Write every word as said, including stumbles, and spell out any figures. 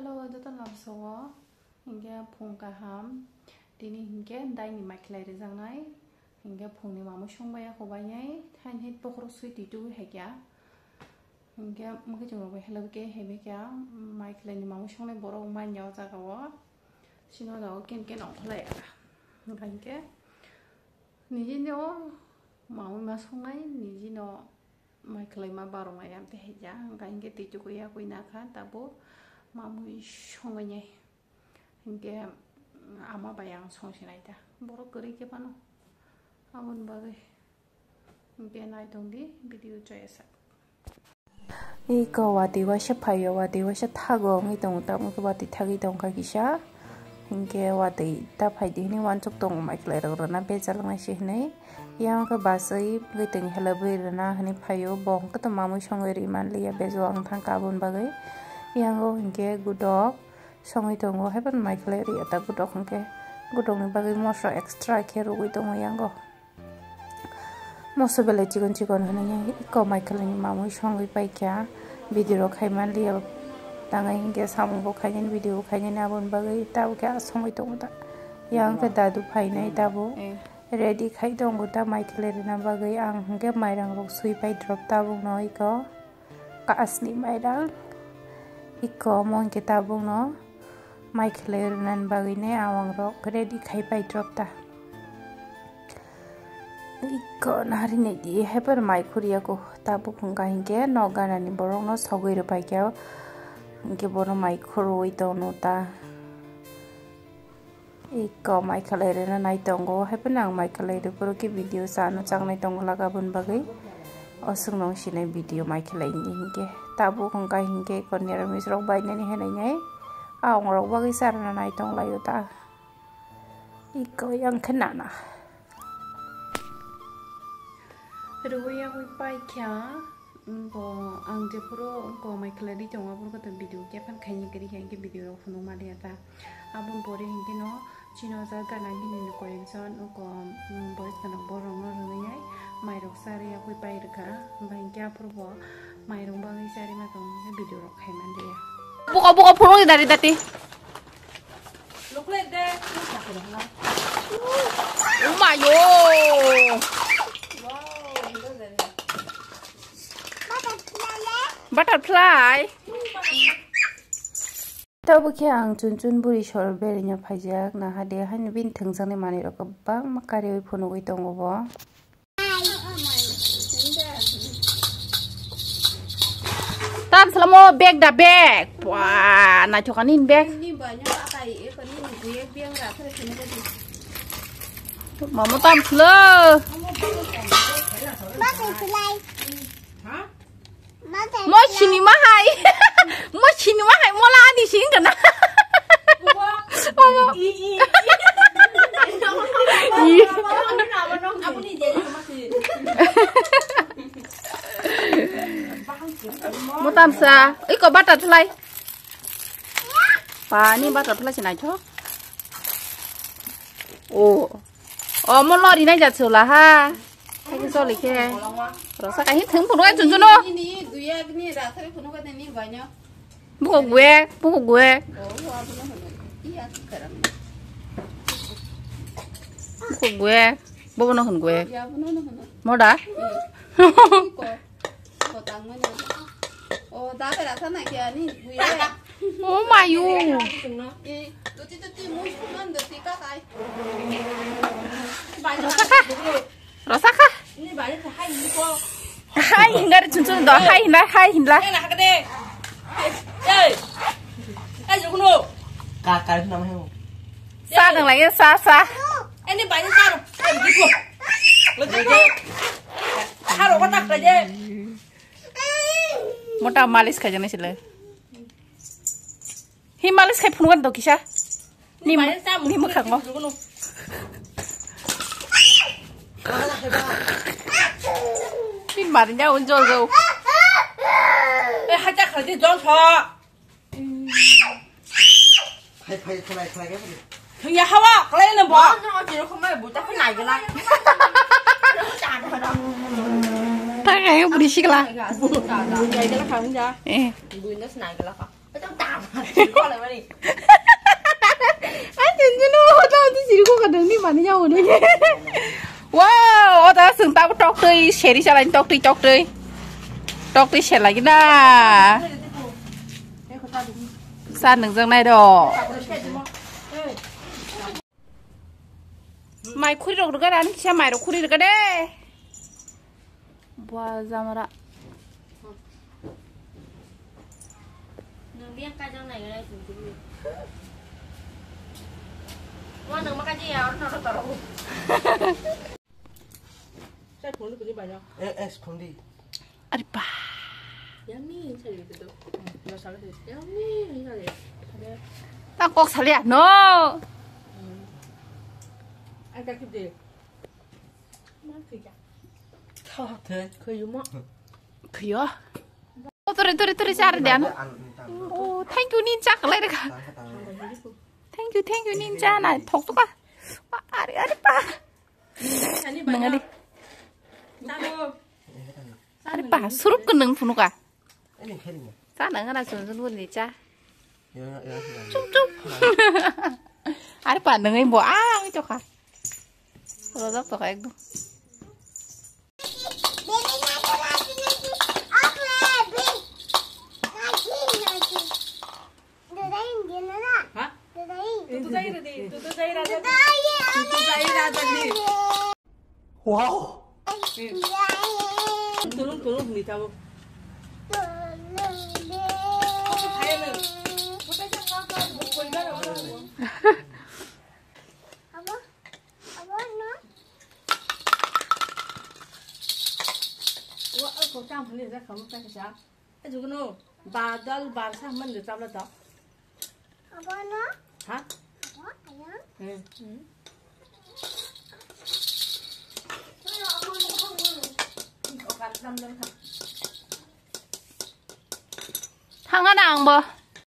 Hello, joto lamsao. Hinkhe phung kaham. Tini hinkhe daini mai khlai rijaknai. Hinkhe phungni mamui songbaiya kobainai. Thaini bokhorok swi twi tubui haikya. Hinkhe mwkhwtwng rok bai helai khe hebai kha. Mai khlaini mamui songnai borok manya o jaga o. Sino jaga o ken ken ongkholai. Hinkhe nijini o mamui ma songnai, nijino mai khlaima barong ayam te haija, hingka hinkhe twi chukui yakui nakha, tabuk mamui songwi nai. Hinkhe ama bai ang songsinai ta, borok kwrwi khe phano. Aboni bagwi hinkhe naitongdi video chaya sak. Iko watwi waisa phaio, watwi waisa thago wngwi tongo, tamo khe watwi thagwi tongkha kisa. Hinkhe watwi ta phaidi hinwi uansuk tongo, mai khlai rok rwna bejal wngnai se hinwi. Yang khe baswi bwtwng helabwi rwna hinwi phaio, bo hwnkhe to mamui songwi rwi manliya, bejo ang thangkha aboni bagwi. Yango hinkhe gudok songwi tongo, haiphano mai khlai rwya ta gudok hinkhe. Gudokni bagwi mosla extra khe rwgwi tongo yango. Moso belai chikon chikon hinwi iko mai khlaini mamui songwi paikha, video rok khai manliya, tangai hinkhe samung bo khainani, video bo khainani, aboni bagwi tabuk khe asomwi tongo ta. Yang khe dadu phainai tabuk ready khai tongo ta mai khlai rwna bagwi, ang hinkhe mairang rok swi pai drop tabukno iko. Kasni mairang. Iko omo hinkhe tabukno mai khlai rwnani bagwini awang rok ready khai pai drop ta. Iko nari nai di, haiphano mai khurya ko tabuk hwnkha hinkhe nok ganani borokno sogwi rwpai khe hinkhe bono mai khurwi tongno ta. Iko mai khlai rwna nai tongo, haiphano ang mai khlai rw phuru khe video chano chaknai tongo laga aboni bagwi. Oswk nung sinai video mai khlai ni hinkhe. Tabuk hwnkha hinkhe iko niramis rok bainani hinwi nai. Awang rok bagwi charwna nai tong laio ta. Iko yang khe nana. Rwui yagwi paikha, wngkho ang jephuru wngkho mai khlai di tongo, aphuru khe video khe phan khaini kwrwi kha, hinkhe video rok phunuk maliya ta. Aboni pore hinkhe no chini o jaga nang bini ni koyek jon wngkho, um, boys gwnang borok no rwnai, mai rok charwi yagwi pai rwkha, hwnba hinkhe aphuru bo mai rok bagwi charwi ma tong, hinkhe video rok khai manliya. Buka buka phunuk dari dati. Look like that. Umayo. Butterfly. Tabuk khe ang chun chun buri sor berino phaijak, naha de haino bini thwngjaknai manwi rok kwbangma kariwi phunugwi tongo bo. Tam salamo bag da bag. Wah, naithok ani bag. Mamo tam salo. Mo sini mahai. Mo sini mahai, mo la ani sing kana. Omo. Mo tam sa, iko butterfly. Pani butterfly sini aitho. Oh. Oh, mo lori nai jat sula ha. Ini soli khe. Rosa kahi thung phunu kai chun chuno. Ini duya ni ra thari phunu kai ni banyo. Buko gue, buko gue. Oh, wa phunu phunu. Iya, sekarang. Buko gue. Bobo no hun gue. Ya, phunu phunu. Moda? Iko. Kotang mana? Oh, da kara sana kya ni gue. Oh, mayu. Eh, tuti tuti mus phunu tuti ka kai. Rosa ka? Rosa ka? Hai, hingar chun chun do. Hai, hinla, hai, hinla. Sa nang lagi, sa, sa. Mota malis khajaknai sila. Hi malis khai phunukgo do kisa. Ni, ni mwkhango. Ni mari nya unjol go. Eh, hacha khaldi jon tho. Phai, phai, khalai, khalai, khalai. Thungya hawa, khalai na bo. Ano, tiro khomai buta kho nai gala. Ta khayo buri sikla. Nai gala kha unja. Eh. Buina nai gala kha. Ai, tinjino, tao di siri ko kadang ni mani yawo ni. Wow, o da sung tabo tok twi seri chalai tok twi tok twi. Tok twi selai na. Sa nung jang nai do. Mai khuri rok rwgara ani kisa mai rok khuri rwgade. Bua jamara. Nwng biyang kajang nai gwnai sung sung. Wa nwng ma kaji ya or noro toro. Sai phone ni bai ya. Eh, eh, phone di. Ari ba. Yummy, sai gitu. Lo salah sih. Yummy, sai. Ta kok salia no. Ai ka kip de. Ma kip ya. Tha the. Khuyuma. Khuyo. Oh, tore, tore, tore, char de ano. Oh, thank you, ninja, kalai reka. Thank you, thank you, ninja, na, thok thok ka. Ari, ari pa. Nang ari. Ari pa, surup ke nang phunu ka. Sa nang ana sun sun ni cha. Chup, chup. Ari pa, nang ai bo, ah, ang choka. Rozak to ka ekdom. Ha? Tutu jai radi, tutu jai radi. Tutu jai radi. Wow. Tulung tulung ni tabo. Wa ko tam ni ja kamu ta sa. Ajukuno badal barsa man de tabla ta. Abono? Ha? Abo ayang? Hmm. Thangana angbo.